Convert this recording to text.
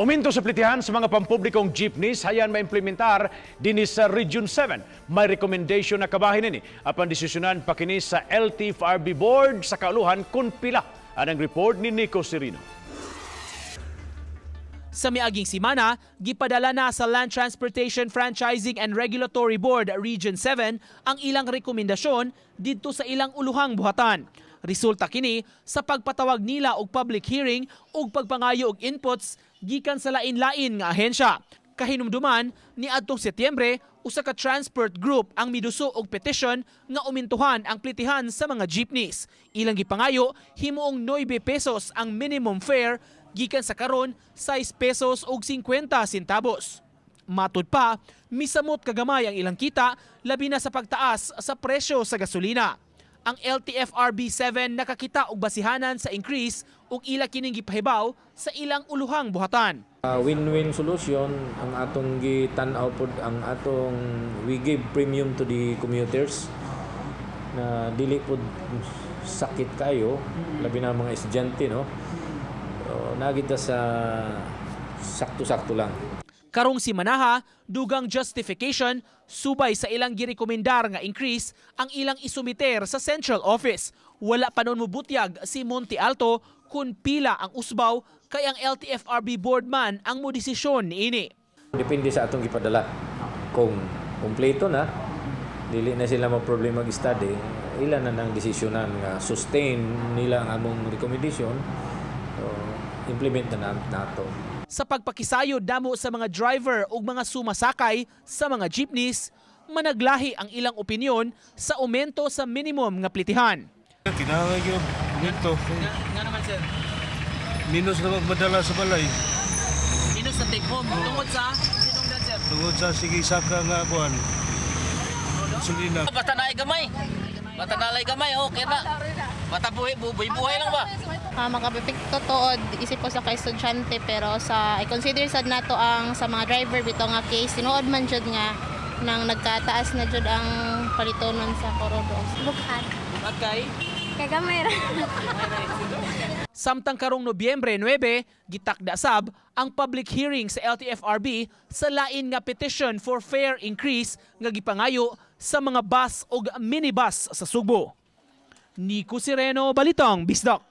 Uminto sa plitihan sa mga pampublikong jeepneys hayan maimplementar dinhi sa Region 7. May recommendation na kabahin ini apan desisyonan pa kini sa LTFRB board sa kauluhan kung pila. Anang report ni Nico Serino. Sa miaging simana, gipadala na sa Land Transportation Franchising and Regulatory Board Region 7 ang ilang rekomendasyon didto sa ilang uluhang buhatan. Resulta kini sa pagpatawag nila og public hearing ug pagpangayo og inputs gikan sa lain-lain nga ahensya. Kahinumduman, niadtong Setyembre, usa ka transport group ang miduso og petition nga umintuhan ang plitihan sa mga jeepneys. Ilang gipangayo, himuong 9 pesos ang minimum fare gikan sa karon 6 pesos ug 50 centavos. Matud pa, misamot kagamay ang ilang kita labi na sa pagtaas sa presyo sa gasolina. Ang LTFRB 7 nakakita og basihanan sa increase ug ila kining gipahibaw sa ilang uluhang buhatan. Win-win solution ang atong gitan-aw pod, ang atong we give premium to the commuters na dili pod sakit kayo, labi na mga estudyante, no? So, naa kita sa sakto-sakto lang. Karong simanaha, dugang justification subay sa ilang girekomendar nga increase ang ilang isumiter sa central office. Wala pa noon mubutyag si Monte Alto kung pila ang usbaw kay ang LTFRB board man ang modesisyon niini. Depende sa atong gipadala. Kung kumpleto na, dili na sila ma-problema mag-study, ila na nang desisyonan nga sustain nila ang among recommendation, so, implement na nato. Sa pagpakisayod damo sa mga driver ug mga sumasakay sa mga jeepneys, managlahi ang ilang opinyon sa aumento sa minimum nga plitihan. Kinahanglan gyud dito. Nga naman, sir? Minus na magmadala sa balay. Minus sa take home tungod sa sinungdan, sir? Tungod sa sige saka nga kuan. Gasolina. Basta naay gamay. Basta nalay gamay, okay na. Basta buhay, buhay, buhay lang ba? Makapepekto tuod isip ko sa ka-estudyante, pero sa i-consider sad nato ang sa mga driver bitaw nga case, tinuod man jud nga nang nagkataas na jud ang palitonon sa korodo. Bughat. Okay. Kay gamay ra. Samtang karong Nobyembre 9, gitakda sab ang public hearing sa LTFRB sa lain nga petition for fare increase nga gipangayo sa mga bus ug minibus sa Sugbo. Nico Sireno, Balitang Bisdak.